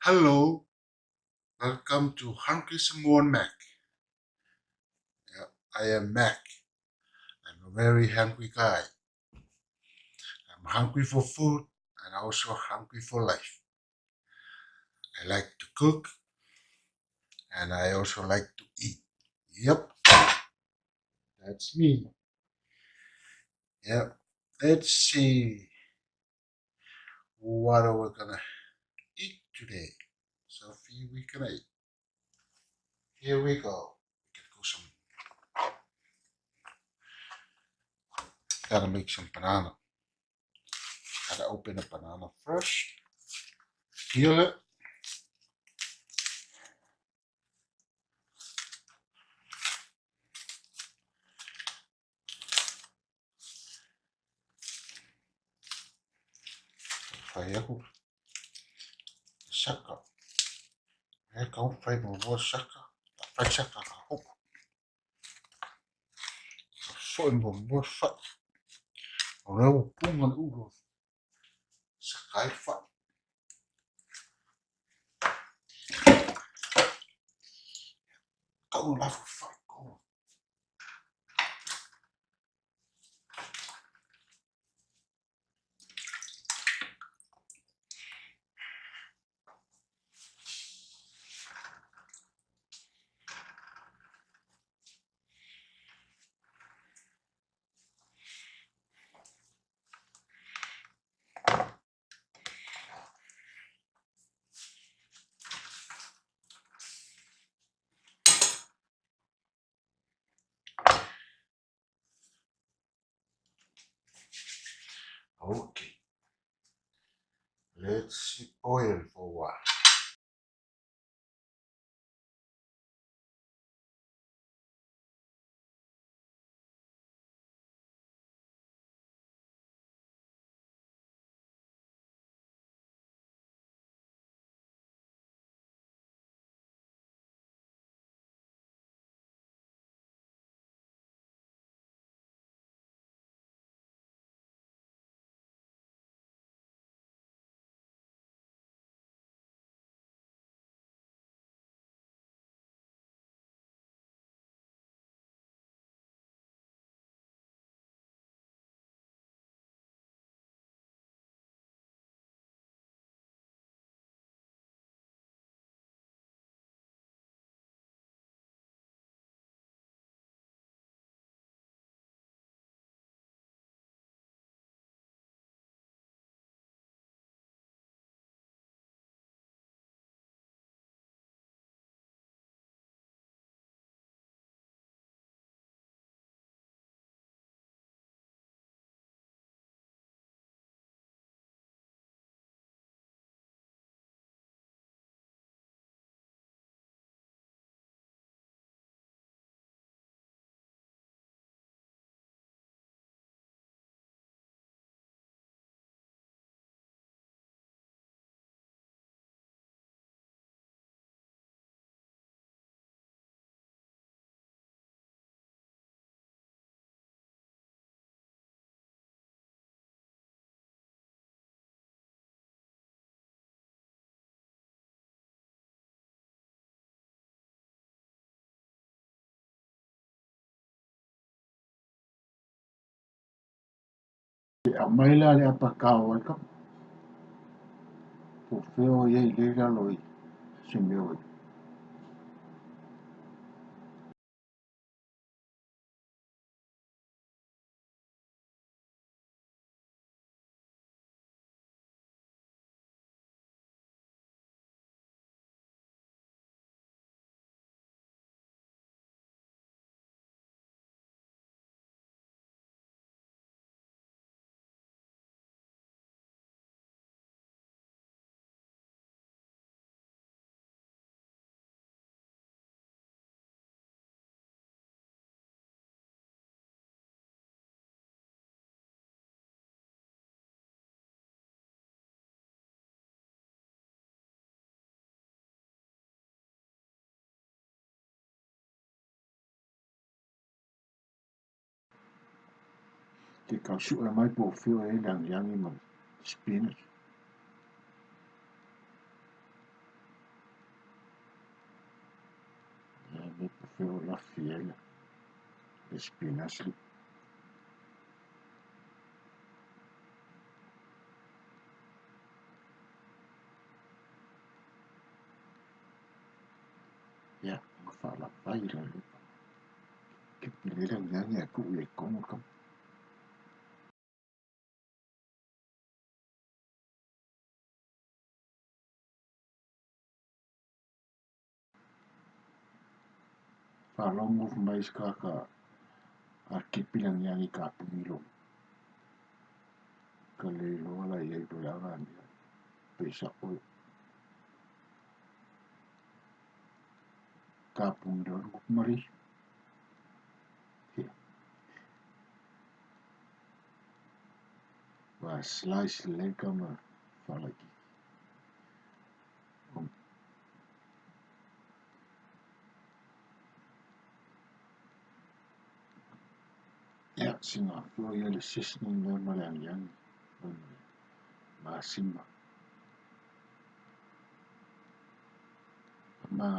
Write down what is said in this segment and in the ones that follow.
Hello, welcome to Hungry Samoan Mac. Yeah, I am Mac. I'm a very hungry guy. I'm hungry for food and also hungry for life. I like to cook and I also like to eat. Yep, that's me. Yep. Let's see what are we gonna eat today. Sophie, we gonna eat. Here we go. We can go some. Gotta make some banana. Gotta open the banana first. Peel it. Fai aku saka. E kau fai mo mua saka. Fai saka ka hopu. Foi mo mua fai. O lea ua punga le ulu. Saka ai fai. Kau lafu fai. Kau. Okay. Let's boil for a while. E aumai la le apakao ai ka po fea o i ai le lalo i se mea o i. Ke tau sue mai po o fea o i ai le agiagi ma le spinach. Feo lafi ai le spinach li. Ia, ma faalavai la le kepi le le angiangi a tuu i ai totonu le kama. Faalogo mai isi tagata a kepi le agiagi i kapuni lou. Ka le iloa la i ai po o le a la mea pe sa'o kapuni loa le gutu ma le isi. Ua slice lelei kama faalaitiiti. Ia, sina afua ia le seasoning lea ma le agiagi ma le masima. Ma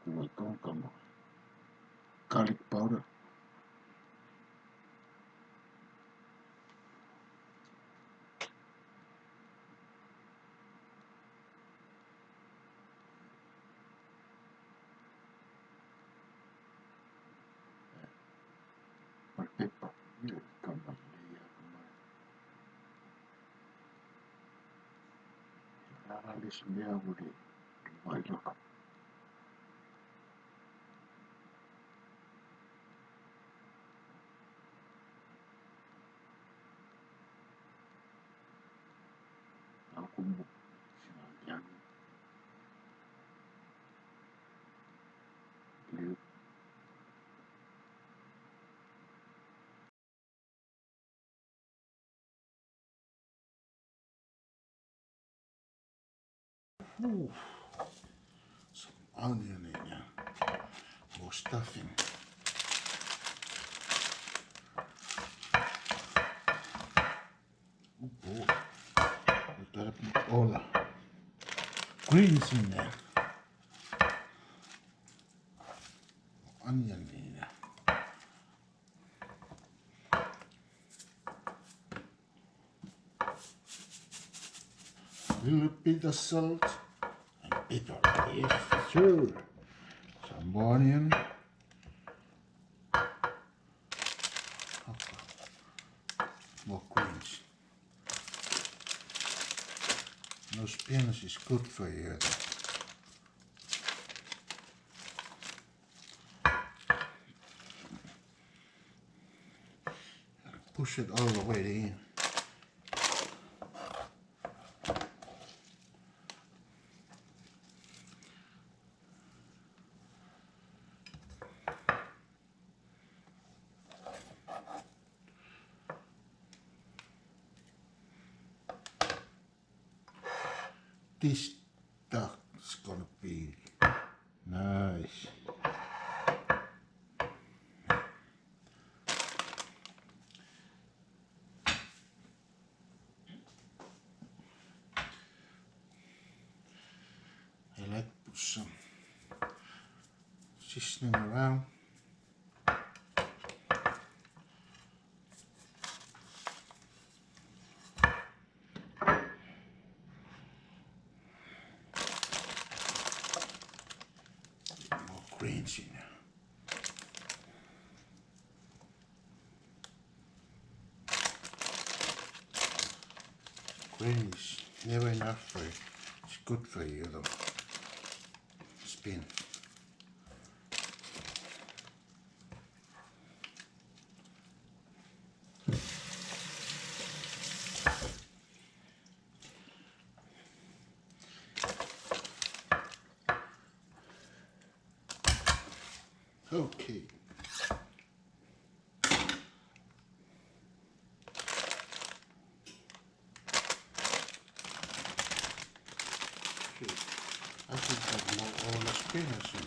tuu ai tonu kama garlic powder. Ma le pepa. Ia, kama lelei lava kama. Ia, o le a la le isi mea ua le vaai loa. Au kumu sina agiagi. Le Ooh, some onion in there. More stuffing. Oh boy. We better put all the greens in there. Onion in there. Little bit of salt and pepper. Yes, sir. Some onion. Okay. More greens. No spinach is good for you. Push it all the way in. This duck's gonna be nice. I like to put some seasoning around. More greens in there. Green is never enough for you. It's good for you though. Spin. Okay. I think I've more all the spinach in.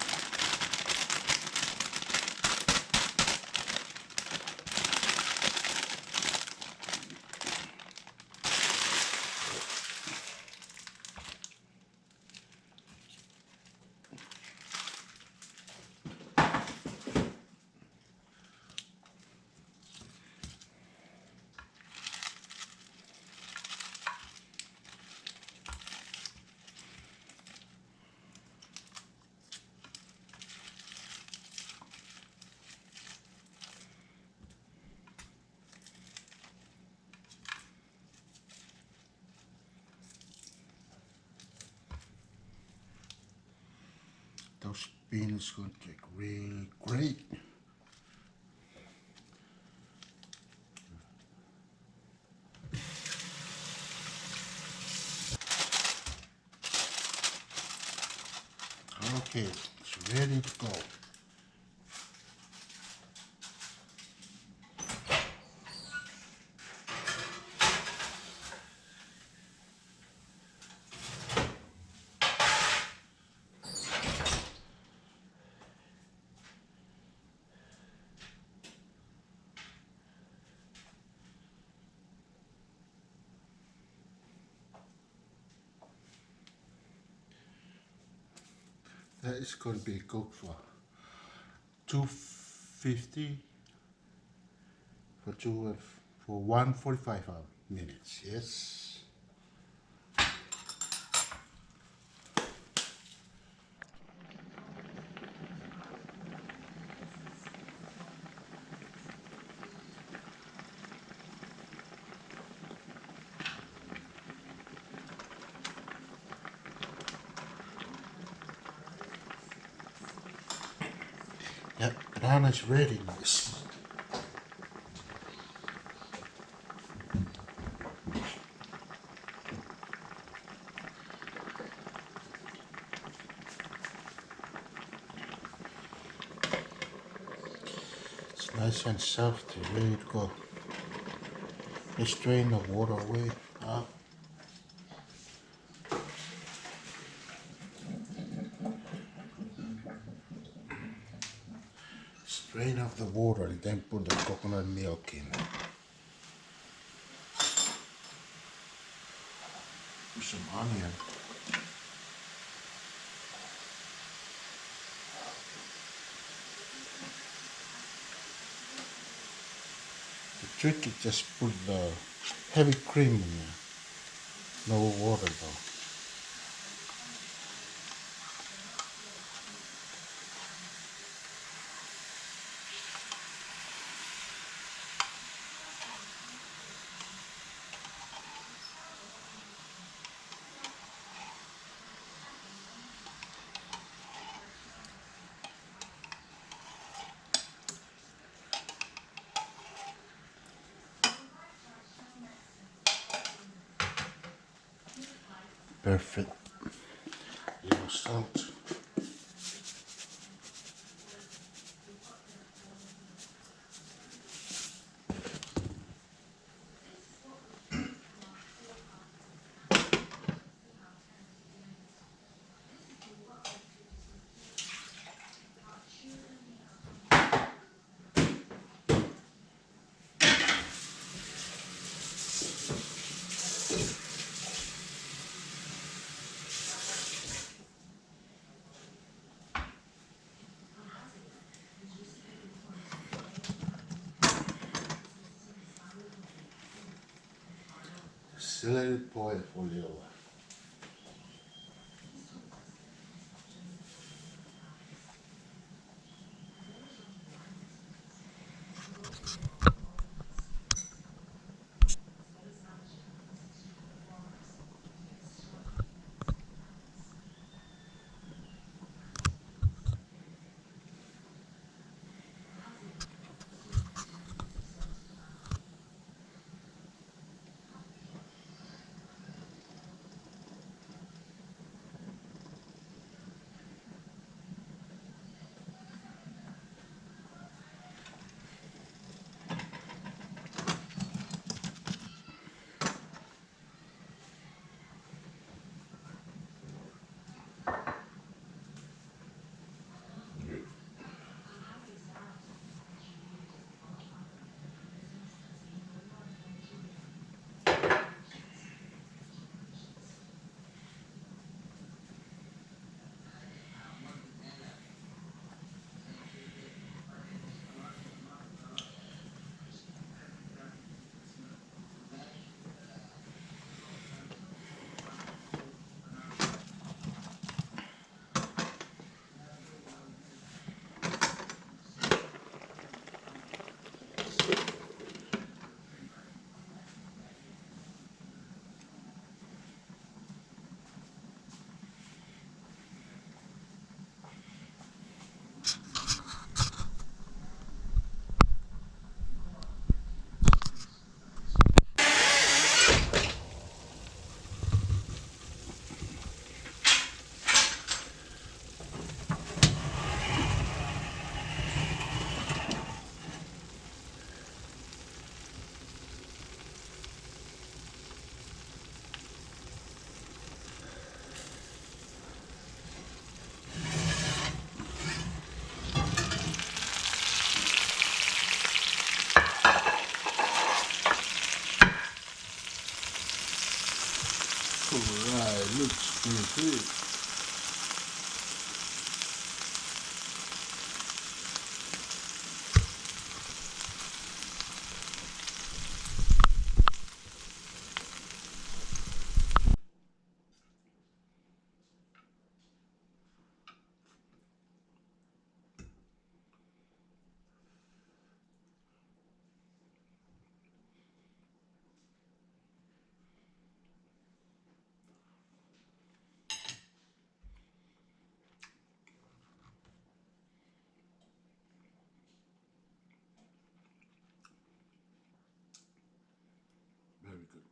Those beans going to take really great. Okay, it's ready to go. That is going to be cooked for 250 for 145 minutes. Yes. Yep, banana is ready. Nice. It's nice and soft, ready to go. Let's drain the water away. Up. Strain off the water and then put the coconut milk in. Put some onion. The trick is just put the heavy cream in there. No water though. Perfect. Little salt. Let it boil for a little while. Alright, looks pretty. Very good.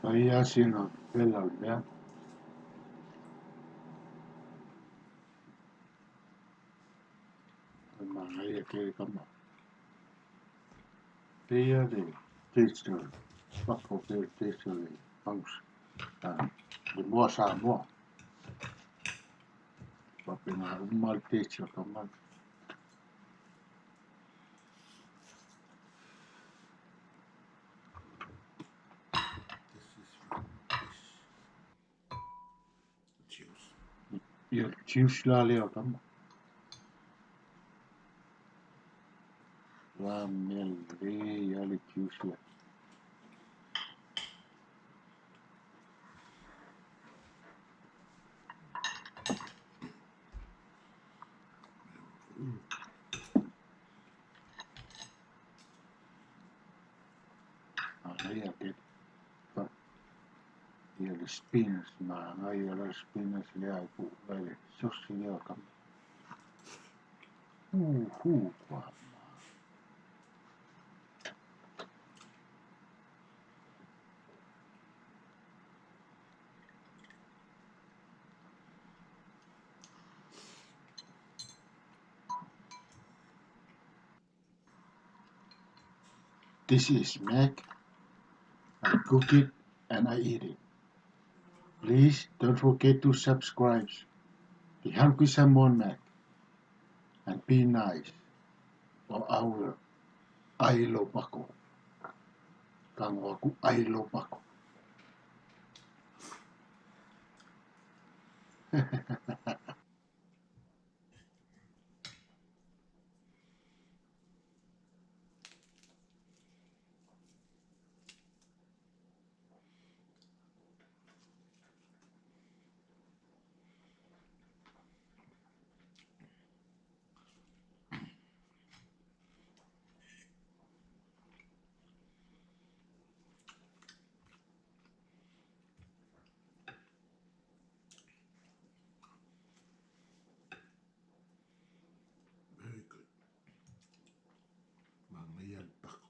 Faia sina fela o le mea. Manaia tele kama. Peia le taste o pako pe taste o le house. Le moa Samoa. Faapena uma le taste o kama. This is from fish. Cheers. Ia le juice la lea o kama. La mea lelei ia le juice lea. Manaia tele. Ia le spinach, manaia la le spinach lea e puu ai le sosi lea o kama. Uhu kwa. This is Mac. I cook it and I eat it. Please don't forget to subscribe. The Hungry Samoan Mac. And be nice. Or I will ailo pako. Kango aku ailo pako. Very good. Manaia le pako.